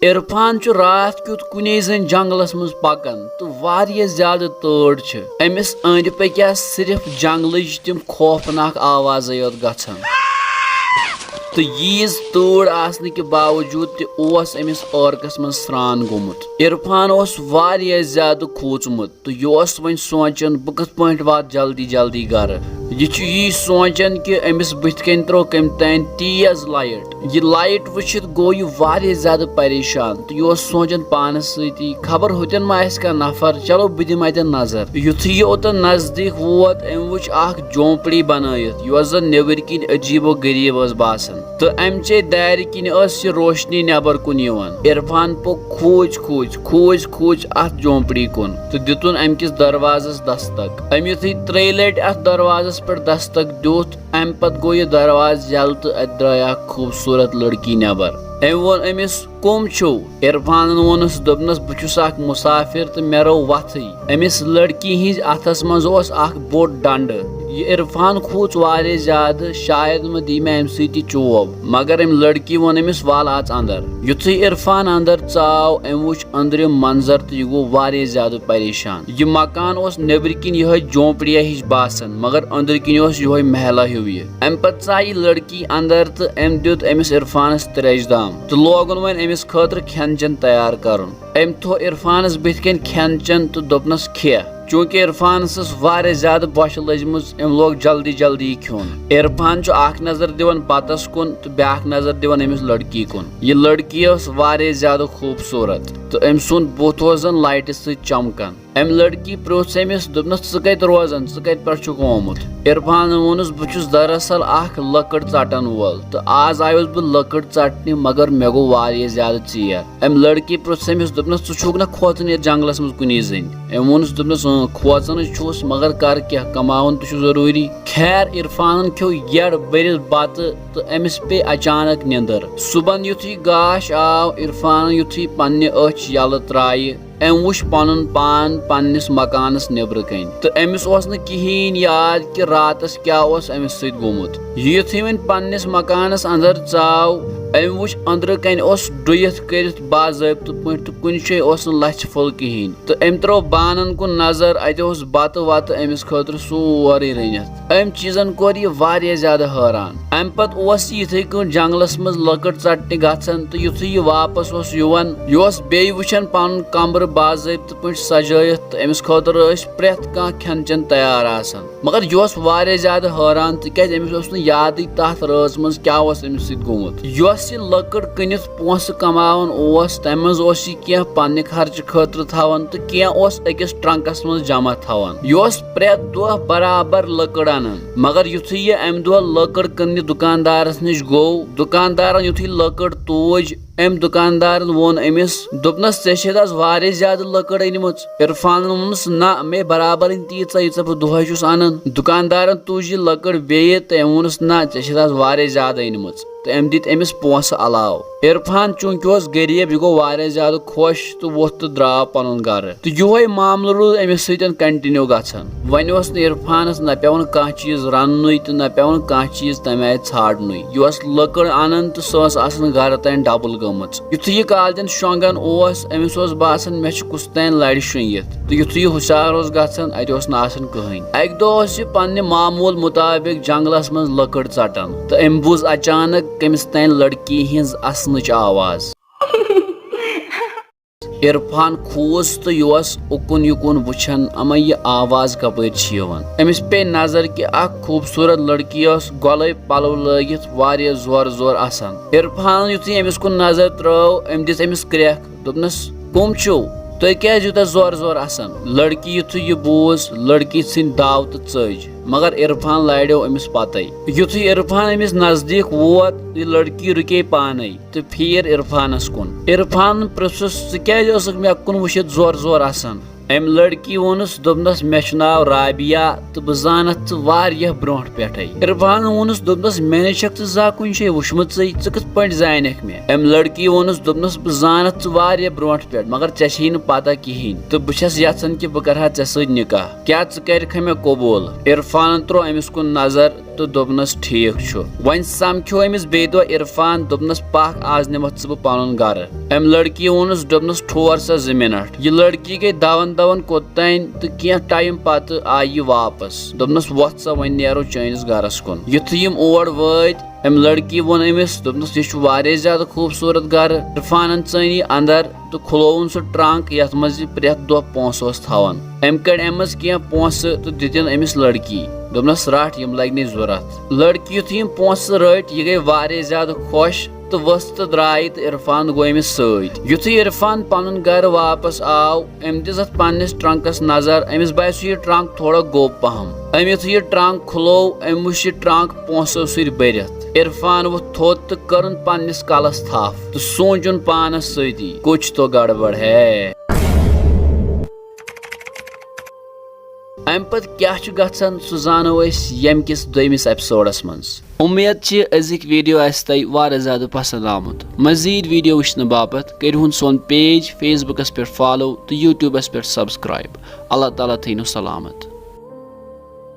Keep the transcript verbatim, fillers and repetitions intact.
عرفان چھُ راتھ کیُتھ کُنے زٔنۍ جنگلس منٛز پکان تہٕ واریاہ زیادٕ تۭر چھِ۔ أمِس أنٛدۍ پٔکۍ آسہٕ صرف جنگلٕچ تِم خوفناک آوازے یوت گژھان۔ تہٕ ییٖژ تۭر آسنہٕ کہِ باوجوٗد تہِ اوس أمِس عٲرقس منٛز سرٛان گوٚمُت۔ عرفان اوس واریاہ زیادٕ کھوٗژمُت تہٕ یہِ اوس وۄنۍ سونٛچان، بہٕ کِتھ پٲٹھۍ واتہٕ جلدی جلدی گرٕ۔ یہِ چھُ یی سونٛچان کہِ أمِس بٕتھِ کنہِ ترٲو کٔمۍ تانۍ تیز لایٹ۔ یہِ لایٹ وٕچھِتھ گوٚو یہِ واریاہ زیادٕ پریشان تہٕ یہِ اوس سونٛچان پانس سۭتی، خبر ہوٚتٮ۪ن ما آسہِ کانٛہہ نفر، چلو بہٕ دِمہٕ اتٮ۪ن نظر۔ یُتھُے یہِ اوٚتن نزدیٖک ووت، أمۍ وٕچھ اکھ جھونپڑی بنٲیِتھ، یۄس زن نیٚبٕرۍ کِنۍ عجیٖب و غریٖب ٲس باسان۔ تہٕ امہِ چے دارِ کِنۍ ٲس یہِ روشنی نٮ۪بر کُن یِوان۔ عرفان پوٚک کھوٗژۍ کھوٗژۍ، کھوٗژۍ کھوٗژۍ اتھ جھونپڑی کُن تہٕ دِتُن امہِ کِس دروازس دستک۔ أمۍ یُتھُے ترٛیٚیہِ لٹہِ اتھ دروازس پٮ۪ٹھ دستک دیُت، امہِ پتہٕ گوٚو یہِ دروازٕ یلہٕ تہٕ اتہِ درٛاے اکھ خوٗبصوٗرت لڑکی نٮ۪بر۔ أمۍ ووٚن أمِس، "کٕم چھِو؟" عرفانن ووٚنُس، دوٚپنس، "بہٕ چھُس اکھ مُسافِر تہٕ مےٚ رٲو وتھٕے۔" أمِس لڑکی ہٕنٛزِ اتھس منٛز اوس اکھ بوٚڑ ڈنڈٕ۔ یہِ عرفان کھوٗژ واریاہ زیادٕ، شاید ما دی مےٚ امہِ سۭتۍ تہِ چوب، مگر أمۍ لڑکی ووٚن أمِس، "ول اژ اندر۔" یُتھُے عرفان اندر ژاو، أمۍ وُچھ أنٛدرِم منظر تہٕ یہِ گوٚو واریاہ زیادٕ پریشان۔ یہِ مکان اوس نیٚبرۍ کِنۍ یِہوٚے جھونپڑیا ہِش باسان، مگر أنٛدرۍ کِنۍ اوس یِہوٚے محلہ ہیوٗ یہِ۔ امہِ پتہٕ ژاے یہِ لڑکی اندر تہٕ أمۍ دیُت أمِس عرفانس تریشہِ دام تہٕ لوگُن وۄنۍ أمِس خٲطرٕ کھٮ۪ن چٮ۪ن تیار کرُن۔ أمۍ تھوو عرفانس بٕتھِ کنۍ کھٮ۪ن چٮ۪ن تہٕ دوٚپنس، "کھےٚ۔" چوٗنٛکہِ عرفانس ٲس واریاہ زیادٕ بۄچھِ لٔجمٕژ، أمۍ لوگ جلدی جلدی یہِ کھیوٚن۔ عرفان چھُ اکھ نظر دِوان بتس کُن تہٕ بیٛاکھ نظر دِوان أمِس لڑکی کُن۔ یہِ لڑکی ٲس واریاہ زیادٕ خوٗبصوٗرت تہٕ أمۍ سُنٛد بُتھ اوس زن لایٹہِ سۭتۍ چمکان۔ أمۍ لڑکی پرٛوژھ أمِس، دوٚپنس، "ژٕ کتہِ روزان؟ ژٕ کتہِ پٮ۪ٹھ چھُکھ آمُت؟" عرفانن ووٚنُس، "بہٕ چھُس دراصل اکھ لٔکٕر ژٹن وول تہٕ آز آیوس بہٕ لٔکٕر ژٹنہِ، مگر مےٚ گوٚو واریاہ زیادٕ ژیر۔" أمۍ لڑکی پرٛوژھ أمِس، دوٚپنس، "ژٕ چھُکھ نا کھوژان یتھ جنگلس منٛز کُنی زٔنۍ؟" أمۍ ووٚنُس، دوٚپنس، "اۭں، کھوژان ہے چھُس، مگر کر کیٛاہ، کماوُن تہِ چھُ ضروٗری۔" خیر، عرفانن کھیوٚو یڈ بٔرِتھ بتہٕ تہٕ أمِس پیٚیہِ اچانک نیندٕر۔ صُبحن یُتھُے گاش آو، عرفانن یُتھُے پننہِ أچھ یلہٕ ترایہِ، أمۍ وُچھ پنُن پان پننِس مکانس نیبرٕ کنۍ تہٕ أمِس اوس نہٕ کِہیٖنۍ یاد کہِ راتس کیٛاہ اوس أمِس سۭتۍ گوٚمُت۔ یُتھُے وۄنۍ پننِس مکانس اندر ژاو، أمۍ وُچھ أنٛدرٕ کنۍ اوس ڈُیِتھ کٔرِتھ باضٲبطہٕ پٲٹھۍ تہٕ کُنہِ جایہِ اوس نہٕ لژھِ پھوٚل کِہیٖنۍ تہٕ أمۍ ترٲو بانن کُن نظر، اتہِ اوس بتہٕ وتہٕ أمِس خٲطرٕ سورُے رٔنِتھ۔ أمۍ چیٖزن کوٚر یہِ واریاہ زیادٕ حٲران۔ امہِ پتہٕ اوس یہِ یِتھے کٔنۍ جنگلس منٛز لٔکٕر ژٹنہِ گژھان تہٕ یُتھُے یہِ واپس اوس یِوان، یہِ اوس بیٚیہِ وٕچھان پنُن کمرٕ باضٲبطہٕ پٲٹھۍ سجٲیِتھ تہٕ أمِس خٲطرٕ ٲسۍ پرٛٮ۪تھ کانٛہہ کھٮ۪ن چٮ۪ن تیار آسان۔ مگر یہِ اوس واریاہ زیادٕ حٲران، تِکیازِ أمِس اوس نہٕ یادٕے تتھ رٲژ منٛز کیٛاہ اوس أمِس سۭتۍ گوٚمُت۔ یۄس یہِ لٔکٕر کٕنِتھ پونٛسہٕ کماوان اوس، تمہِ منٛز اوس یہِ کینٛہہ پننہِ خرچہٕ خٲطرٕ تھاوان تہٕ کینٛہہ اوس أکِس ٹرنکس منٛز جمع تھاوان۔ یہِ اوس پرٛٮ۪تھ دۄہ برابر لٔکٕر انان، مگر یُتھُے یہِ امہِ دۄہ لٔکٕر کٕننہِ دُکاندارس نِش گوٚو، دُکاندارن یُتھُے لٔکٕر توٗج، أمۍ دُکاندارن ووٚن أمِس، دوٚپنس، "ژےٚ چھےٚ از واریاہ زیادٕ لٔکٕر أنمٕژ؟" عرفانن ووٚنُس، "نہ، مےٚ برابر أنۍ تیٖژاہ، ییٖژاہ بہٕ دۄہے چھُس انان۔" دُکاندارن تُج یہِ لٔکٕر بیٚیہِ تہٕ أمۍ ووٚنُس، "نہ، ژےٚ چھےٚ از واریاہ زیادٕ أنمٕژ۔" تہٕ أمۍ دِتۍ أمِس پونٛسہٕ علاوٕ۔ عرفان چوٗنٛکہِ اوس غریٖب، یہِ گوٚو واریاہ زیادٕ خۄش تہٕ ووٚتھ تہٕ درٛاو پنُن گرٕ۔ تہٕ یِہوٚے معاملہٕ روٗد أمِس سۭتۍ continue گژھان۔ وۄنۍ اوس نہٕ عرفانس نہ پٮ۪وان کانٛہہ چیٖز رننُے تہٕ نہ پٮ۪وان کانٛہہ چیٖز تمہِ آیہِ ژھانڈنُے۔ یہِ اوس لٔکٕر انان تہٕ سۄ ٲس آسان گرٕ تام double گٔمٕژ۔ یُتھُے یہِ کالچن شۄنٛگان اوس، أمِس اوس باسان، مےٚ چھُ کُس تام لرِ شۄنٛگِتھ۔ تہٕ یُتھُے یہِ ہُشار اوس گژھان، اتہِ اوس نہٕ آسان کٕہٕنۍ۔ اکہِ دۄہ اوس یہِ پننہِ معموٗل مُطابق جنگلس منٛز لٔکٕر ژٹان تہٕ أمۍ بوٗز اچانک کٔمِس تام لڑکی ہٕنٛز اسنٕچ آواز۔ عرفان کھوٗژ تہٕ یہِ اوس اُکُن یُکُن وٕچھان، اما یہِ آواز کپٲرۍ چھِ یِوان۔ أمِس پیٚیہِ نظر کہِ اکھ خوٗبصوٗرت لڑکی ٲس گۄلٲبۍ پلو لٲگِتھ واریاہ زورٕ زورٕ اسان۔ عرفانن یُتھُے أمِس کُن نظر ترٲو، أمۍ دِژ أمِس کرٛٮ۪کھ، دوٚپنس، "کٕم چھِو؟ تُہۍ کیٛازِ یوٗتاہ زورٕ زورٕ اسان؟" لڑکی یُتھُے یہِ بوٗز، لڑکی ژھٕنۍ داو تہٕ ژٔج، مگر عرفان لاریو أمِس پتے۔ یُتھُے عرفان أمِس نزدیٖک ووت، یہِ لڑکی رُکے پانے تہٕ پھیٖر عرفانس کُن۔ عرفانن پرٛژھُس، "ژٕ کیٛازِ ٲسٕکھ مےٚ کُن وٕچھِتھ زورٕ زورٕ اسان؟" أمۍ لڑکی ووٚنُس، دوٚپنس، "مےٚ چھُ ناو رابعہ تہٕ بہٕ زانتھ ژٕ واریاہ برونٛٹھ پٮ۪ٹھے۔" عرفانن ووٚنُس، دوٚپنس، "مےٚ نے چھکھ ژٕ زانٛہہ کُنہِ جایہِ وٕچھمٕژٕے، ژٕ کِتھ پٲٹھۍ زانکھ مےٚ؟" أمۍ لڑکی ووٚنُس، دوٚپنس، "بہٕ زانتھ ژٕ واریاہ برونٛٹھ پٮ۪ٹھ، مگر ژےٚ چھے نہٕ پتہ کِہینۍ تہٕ بہٕ چھس یژھان کہِ بہٕ کرٕ ہا ژےٚ سۭتۍ نکاح۔ کیٛاہ ژٕ کرکھٕ مےٚ قبوٗل؟" عرفانن ترٛوو أمِس کُن نظر تہٕ دوٚپنَس، "ٹھیٖک چھُ۔" وۄنۍ سَمکھیو أمِس بیٚیہِ دۄہ عرفان، دوٚپنَس، "پَکھ، آز نِمَتھ ژٕ بہٕ پَنُن گَرٕ۔" أمۍ لٔڑکی ووٚنُس، دوٚپنَس، "ٹھوہر سا زٕ مِنَٹ۔" یہِ لٔڑکی گٔے دَوَن دَوَن کوٚت تام تہٕ کینٛہہ ٹایم پَتہٕ آیہِ یہِ واپَس۔ دوٚپنَس، "وۄتھ سا، وۄنۍ نیرو چٲنِس گَرَس کُن۔" یُتھُے یِم اور وٲتۍ، أمۍ لٔڑکی ووٚن أمِس، دوٚپنَس، "یہِ چھُ واریاہ زیادٕ خوٗبصوٗرت گَرٕ۔" عرفانَن ژٲنۍ یہِ اَندَر تہٕ کھُلووُن سُہ ٹرنک، یَتھ منٛز یہِ پرٛٮ۪تھ دۄہ پونٛسہٕ اوس تھاوان۔ أمۍ کٔڑۍ اَمہِ منٛز کینٛہہ پونٛسہٕ تہٕ دِتِن أمِس لٔڑکی۔ دوٚپنَس، "رَٹھ، یِم لَگہِ نَے ضوٚرَتھ۔" لٔڑکی یُتھُے یِم پونٛسہٕ رٔٹۍ، یہِ گٔے واریاہ زیادٕ خۄش تہٕ ؤژھ تہٕ درٛاے تہٕ عرفان گوٚو أمِس سۭتۍ۔ یُتھُے عرفان پَنُن گَرٕ واپَس آو، أمۍ دِژ اَتھ پنٛنِس ٹرنکَس نظر، أمِس باسیو یہِ ٹرنک تھوڑا گوٚب پَہَم۔ أمۍ یُتھُے یہِ ٹرنک کھُلوو، أمۍ وٕچھ یہِ ٹرنک پونٛسو سۭتۍ بٔرِتھ۔ عرفان ووٚتھ تھوٚد تہٕ کٔرٕن پنٛنِس کَلَس تھپھ تہٕ سوٗنٛچُن پانَس سۭتی، "کچھ تو گڑبڑ ہے۔" اَمہِ پتہٕ کیٛاہ چھُ گژھان، سُہ زانو أسۍ ییٚمہِ کِس دوٚیمِس ایپیسوڈس منٛز۔ اُمید چھِ أزِکۍ ویڈیو آسہِ تۄہہِ واریاہ زیادٕ پسنٛد آمُت۔ مزید ویڈیو وٕچھنہٕ باپتھ کٔرِو ہُن سون پیج فیس بُکس پٮ۪ٹھ فالو تہٕ یوٗٹیوٗبس پٮ۪ٹھ سبسکرایب۔ اللہ تعالیٰ تھٲینو سلامت۔